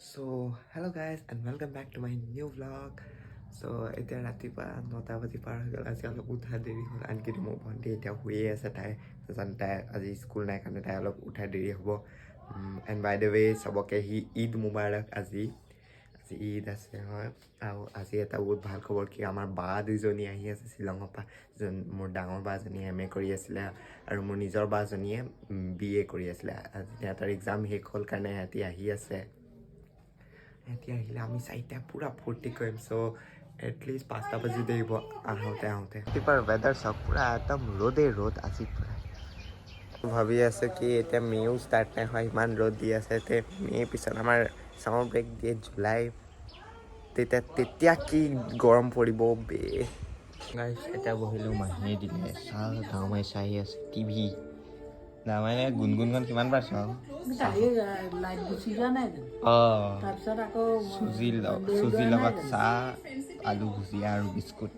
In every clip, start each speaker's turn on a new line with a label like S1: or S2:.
S1: So hello guys and welcome back to my new vlog. So এতিয়া ৰাতিপুৱা 9টা বাজি পাৰ হৈ গ'ল। আজি অলপ উঠা দেৰি হ'ল। আনকি মোৰ ভণ্টি এতিয়া শুইয়ে আছে। তাই নাজানো, তাই আজি স্কুল নাই কাৰণে তাই অলপ উঠা দেৰি হ'ব। এণ্ড বাই the ৱে, চবকে সি ঈদ মুবাৰক। আজি ঈদ আছে, হয়। আৰু আজি এটা বহুত ভাল খবৰ কি, আমাৰ বা দুজনী আহি আছে শ্বিলঙৰ পৰা। যোন মোৰ ডাঙৰ বাজনী এম.এ. কৰি আছিলে আৰু মোৰ নিজৰ বাজনীয়ে বি.এ. কৰি আছিলে। আজি সিহঁতৰ এক্সাম শেষ হ'ল কাৰণে সিহঁতি আহি আছে। সিহঁতি আহিলে আমি চাৰিটা পূৰা ফূৰ্তি কৰিম। চ' এটলিষ্ট 5টা বাজি দেৰিব আহোঁতে আহোঁতে। ৰাতিপুৱাৰ ৱেডাৰ চাওক, পূৰা একদম ৰ'দেই ৰ'দ আজি পূৰা। ভাবি আছোঁ কি, এতিয়া মে'ও ষ্টাৰ্ট নাই হোৱা, ইমান ৰ'দ দি আছে। এতিয়া মে' পিছত আমাৰ ছামাৰ ব্ৰেক দিয়ে জুলাই। তেতিয়া কি গৰম পৰিব বে। গাইছ, এতিয়া বহিলোঁ, মাহীয়ে দিলে চাহ, ডাঙমাই চাই আছে টিভি। ডাঙমাই, গুণগুণখন কিমান পাইছ?
S2: কালি লাইট গুচি যোৱা নাই জানো?
S1: অঁ।
S2: তাৰপিছত আকৌ
S1: চুজিৰ লগত চাহ, আলু ভুজিয়া আৰু বিস্কুট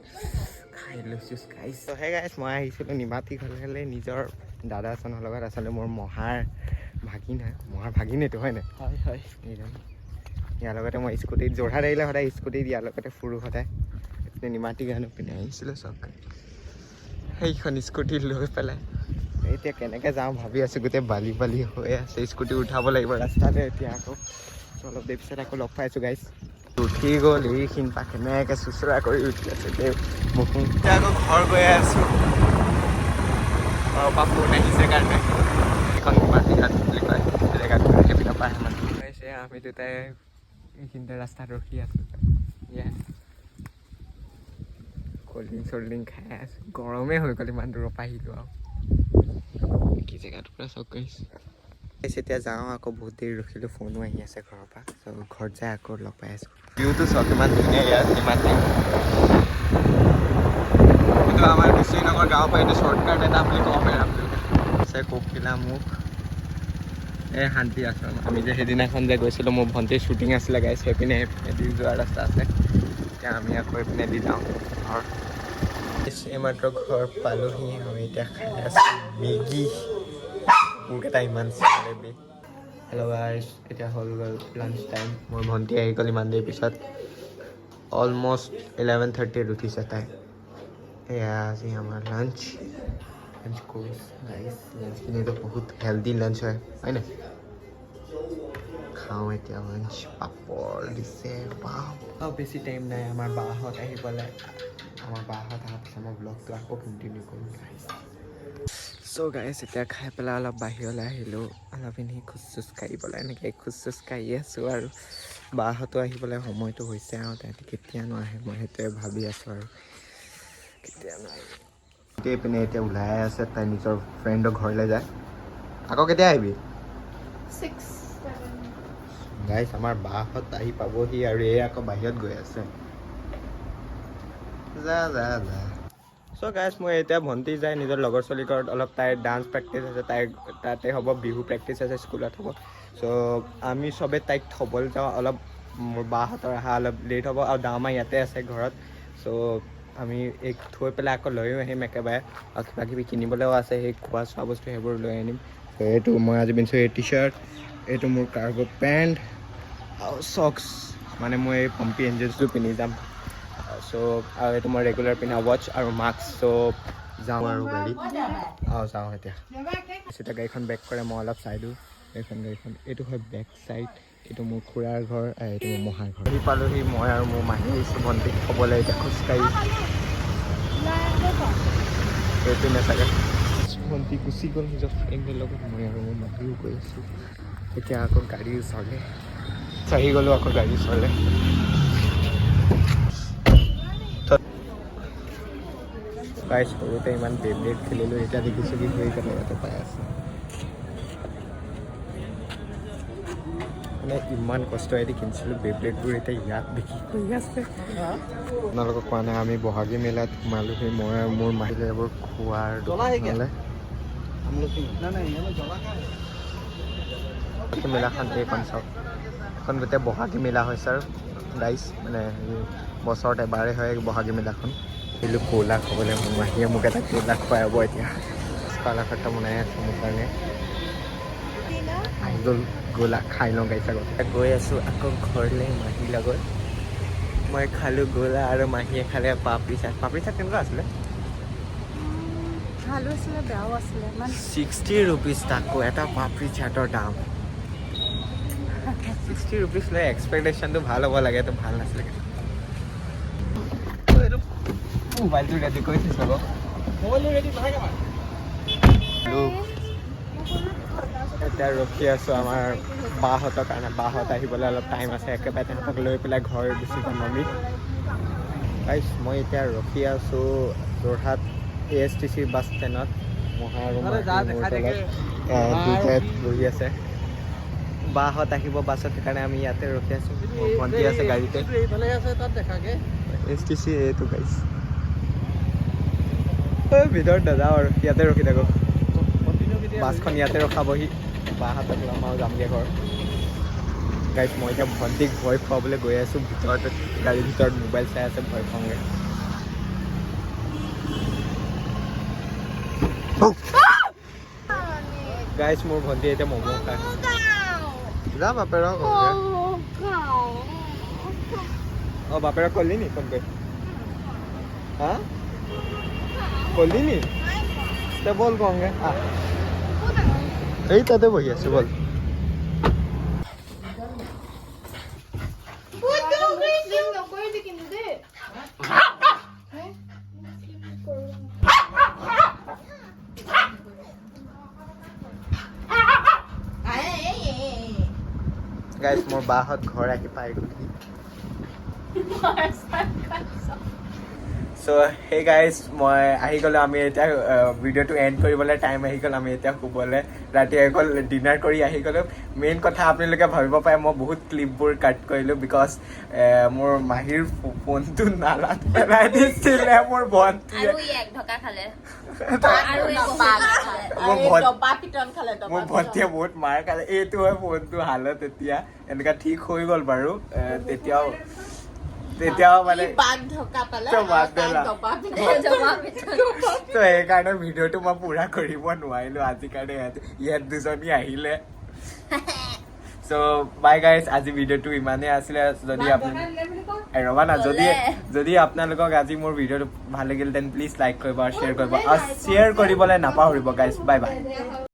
S1: খাই লৈছোঁ গাইছ। হে গাইছ, মই আহিছিলোঁ নিমাতী ঘৰলৈ নিজৰ দাদা এজনৰ লগত। আচলতে মোৰ মহাৰ ভাগিন হয়, মহাৰ ভাগিন এইটো, হয় নাই?
S2: হয়।
S1: এইজন। ইয়াৰ লগতে মই স্কুটিত যোৰহাট আহিলে সদায় স্কুটিত ইয়াৰ লগতে ফুৰোঁ সদায়। এইপিনে নিমাতী গানৰ পিনে আহিছিলোঁ। চব সেইখন স্কুটি লৈ পেলাই এতিয়া কেনেকৈ যাওঁ ভাবি আছোঁ। গোটেই বালি বালি হৈ আছে, স্কুটি উঠাব লাগিব ৰাস্তাতে এতিয়া আকৌ। চ' অলপ দেৰি পিছত আকৌ লগ পাইছোঁ গাইছ। উঠি গ'ল, এইখিনি পা কেনেকৈ চুচৰা কৰি উঠি আছে দেই বহোঁ। এতিয়া আকৌ ঘৰ গৈ আছোঁ, ঘৰৰ পৰা ফোন আহিছে কাৰণে। এখন নিমাতী ঘাট বুলি কয় জেগাটো, সেইপিনৰ পৰা আহে মানুহ। আমি দুটাই এইখিনিতে ৰাস্তাত ৰখি আছোঁ। য়েছ, ক'ল্ড ড্ৰিংক চল্ড ড্ৰিংক খাই আছোঁ। গৰমেই হৈ গ'ল, ইমান দূৰৰ পৰা আহিলোঁ। আৰু কি জেগাটো পূৰা চক কৰিছোঁ। এতিয়া যাওঁ আকৌ, বহুত দেৰি ৰখিলোঁ, ফোনো আহি আছে ঘৰৰ পৰা। চ' ঘৰত যাই আকৌ লগ পাই আছোঁ। ভিউটো চাওক, ইমান ধুনীয়া ইয়াত নিমাতী। এইটো আমাৰ বিশ্বনগৰ গাঁৱৰ পৰা এইটো শ্বৰ্টকাট এটা বুলি ক'ব পাৰি। আছে কপিলা মুখ, এই শান্তি আশ্ৰম। আমি যে সেইদিনাখন যে গৈছিলোঁ, মোৰ ভণ্টিৰ শ্বুটিং আছিলে গাইছ, সেইপিনে সেইপিনেদি যোৱা ৰাস্তা আছে। এতিয়া আমি আকৌ এইপিনেদি যাওঁ ঘৰ। এইমাত্ৰ ঘৰ পালোহি। আমি এতিয়া খাই আছোঁ মেগী। মোৰকেইটা ইমান চালে। হেল্ল' গাইছ, এতিয়া হৈ গ'ল লাঞ্চ টাইম। মোৰ ভণ্টি আহি গ'ল ইমান দেৰি পিছত, অলমষ্ট 11:30ত উঠিছে তাই। এয়া আজি আমাৰ লাঞ্চ। লাঞ্চ কৰোঁ গাইছ। লাঞ্চখিনিতো বহুত হেল্ডি লাঞ্চ হয়, হয় নাই? খাওঁ এতিয়া লাঞ্চ। পাপৰ দিছে, বাও। আৰু বেছি টাইম নাই আমাৰ বাহঁত আহিবলৈ। আমাৰ বাহঁত অহাৰ পিছত মই ব্লগটো আকৌ কণ্টিনিউ কৰিম গাইছ। চ' গাইছ, এতিয়া খাই পেলাই অলপ বাহিৰলৈ আহিলোঁ, অলপ এনেই খোজ চোজ কাঢ়িবলৈ। এনেকৈ খোজ চোজ কাঢ়ি আছোঁ আৰু বাহঁতো আহিবলৈ সময়টো হৈছে আৰু তাহাঁতি কেতিয়ানো আহে, মই সেইটোৱে ভাবি আছোঁ আৰু কেতিয়ানো আহিব। এতিয়া এইপিনে এতিয়া ওলাই আছে, তাই নিজৰ ফ্ৰেণ্ডৰ ঘৰলৈ যায়। আকৌ কেতিয়া আহিবি?
S3: 6, 7.
S1: গাইছ, আমাৰ বাহঁত আহি পাবহি আৰু এই আকৌ বাহিৰত গৈ আছে। যা যা যা। চ' গাইছ, মই এতিয়া ভণ্টি যায় নিজৰ লগৰ ছোৱালীৰ ঘৰত, অলপ তাইৰ ডান্স প্ৰেক্টিচ আছে, তাইৰ তাতে হ'ব, বিহু প্ৰেক্টিচ আছে, স্কুলত হ'ব। চ' আমি চবে তাইক থ'বলৈ যাওঁ অলপ। মোৰ বাহঁতৰ অহা অলপ লেট হ'ব আৰু ডাঙৰ মা ইয়াতে আছে ঘৰত। চ' আমি এইক থৈ পেলাই আকৌ লৈও আহিম একেবাৰে। আৰু কিবা কিবি কিনিবলৈও আছে, সেই খোৱা চোৱা বস্তু সেইবোৰ লৈ আনিম। চ' এইটো মই আজি পিন্ধিছোঁ এই টি চাৰ্ট, এইটো মোৰ কাৰ্গো পেণ্ট আৰু চক্স, মানে মই এই পম্পি এঞ্জেলছটো পিন্ধি যাম। চ' আৰু এইটো মই ৰেগুলাৰ পিন্ধা ৱাটচ আৰু মাস্ক। চ' যাওঁ আৰু গাড়ীত। অঁ, যাওঁ এতিয়া। এতিয়া গাড়ীখন বেক কৰে, মই অলপ চাই দিওঁ এইখন গাড়ীখন। এইটো হয় বেক চাইড। এইটো মোৰ খুৰাৰ ঘৰ আৰু এইটো মোৰ মহাৰ ঘৰ। আহি পালোহি। মই আৰু মোৰ মাহী আহিছোঁ ভণ্টিক থ'বলৈ এতিয়া খোজকাঢ়ি। এইপিনে চাগে ভণ্টি গুচি গ'ল নিজৰ ফ্ৰেণ্ডৰ লগত। মই আৰু মোৰ মাহীও গৈ আছোঁ এতিয়া আকৌ গাড়ীৰ ওচৰলৈ। আহি গ'লোঁ আকৌ গাড়ীৰ ওচৰলৈ। গাইছ, সৰুতে ইমান বেব্লেড খেলিলোঁ, এতিয়া দেখিছোঁ কি সেইকেইটা ইয়াতে পাই আছে। মানে ইমান কষ্ট এদি কিনিছিলোঁ বেব্লেডবোৰ, এতিয়া ইয়াত বিক্ৰী কৰি আছে। আপোনালোকক কোৱা নাই, আমি বহাগী মেলাত সোমালোহি। মই আৰু মোৰ মাহীলে এইবোৰ খোৱাৰ দোকানলৈ। মেলাখন এইখন চাওক, এখন গোটেই বহাগী মেলা হৈছে আৰু গাইছ, মানে হেৰি বছৰত এবাৰেই হয় বহাগী মেলাখন। আহিলোঁ কৌলা খাবলৈ। মোৰ মাহীয়ে মোক এটা কৌলা খুৱাব এতিয়া। কালাকাটা বনাই আছে মোৰ কাৰণে। গোলা খাই লওঁ গাইছ আগত। গৈ আছোঁ আকৌ ঘৰলৈ মাহীৰ লগত। মই খালোঁ গোলা আৰু মাহীয়ে খালে পাপৰি চাট। পাপৰি চাট কেনেকুৱা আছিলে?
S3: ভালো আছিলে, বেয়াও আছিলে ইমান।
S1: 60 ৰুপিজ, তাকো এটা পাপৰি চাটৰ দাম 60 ৰুপিজ লৈ এক্সপেক্টেশ্যনটো ভাল হ'ব লাগে, তো ভাল নাছিলে। এইটো মোবাইলটো ৰেডি কৰি থৈছোঁ আকৌ।
S4: মোবাইলটো ৰেডি নাথাকে মানে।
S1: এতিয়া ৰখি আছোঁ আমাৰ বাহঁতৰ কাৰণে। বাহঁত আহিবলৈ অলপ টাইম আছে। একেবাৰে তাহাঁতক লৈ পেলাই ঘৰ গুচি যাম আমি। গাইছ, মই এতিয়া ৰখি আছোঁ যোৰহাট এএছটিচি বাছ ষ্টেণ্ডত। মহা আৰু
S4: আৰে যা,
S1: মাহী মোৰ
S4: দেখাই থাকে।
S1: তলত দুয়োটাই বহি আছে। বাহঁত আহিব বাছত, সেইকাৰণে আমি ইয়াতে ৰখি আছোঁ। মোৰ ভণ্টি আছে গাড়ীতে।
S4: এইটো এইফালে আছে, তাত দেখাকে।
S1: এএছটিচি এইটো গাইছ। ভিতৰত নাযাওঁ আৰু, ইয়াতে ৰখি থাকোঁ।
S4: কণ্টিনিউ কেতিয়া?
S1: বাছখন ইয়াতে ৰখাবহি, বাহঁতক ল'ম আৰু যামগৈ ঘৰ। গাইছ, মই এতিয়া ভণ্টিক ভয় খুৱাবলৈ গৈ আছোঁ। ভিতৰত, গাড়ীৰ ভিতৰত মোবাইল চাই আছে। ভয় খুৱাওঁগৈ। গাইছ, মোৰ ভণ্টিয়ে এতিয়া ম'ম' খায়। যা, বাপেৰক কওঁগে। অঁ, বাপেৰক কলি নি ফোন কৰি? হা, কলি নি? তে ব'ল কওঁগে, আহ। এই তাতে বহি আছোঁ, ব'ল।
S3: নকৰিবি কিন্তু দেই।
S1: গাইছ, মোৰ বাহঁত ঘৰ আহি পাই গ'লহি। চ' সেই গাইজ, মই আহি গ'লোঁ। আমি এতিয়া ভিডিঅ'টো এণ্ড কৰিবলৈ টাইম আহি গ'ল। আমি এতিয়া শুবলৈ, ৰাতি আহি গ'ল, ডিনাৰ কৰি আহি গ'লোঁ। মেইন কথা, আপোনালোকে ভাবিব পাৰে মই বহুত ক্লিপবোৰ কাট কৰিলোঁ, because মোৰ মাহীৰ ফোনটো নালাত পেলাই দিছিলে মোৰ ভণ্টিয়ে।
S5: আৰু ই এক ঢকা খালে আৰু এই বহুত খালে।
S1: মোৰ ভণ্টিয়ে বহুত মাৰ খালে। এইটো হয় ফোনটো হালত। এতিয়া এনেকুৱা ঠিক হৈ গ'ল বাৰু। তেতিয়াও মানে তো বাদ দে না।
S5: জমা পিছত।
S1: তো সেইকাৰণে ভিডিঅ'টো মই পূৰা কৰিব নোৱাৰিলো আজি কাৰণে। ইয়াত দুজনী আহিলে। চ' বাই গাইজ, আজি ভিডিঅ'টো ইমানেই আছিলে। যদি আপুনি, ৰ'বা না, যদি আপোনালোকক আজি মোৰ ভিডিঅ'টো ভাল লাগিল, then please like কৰিব আৰু শ্বেয়াৰ কৰিব আৰু শ্বেয়াৰ কৰিবলৈ নাপাহৰিব গাইজ। Bye bye.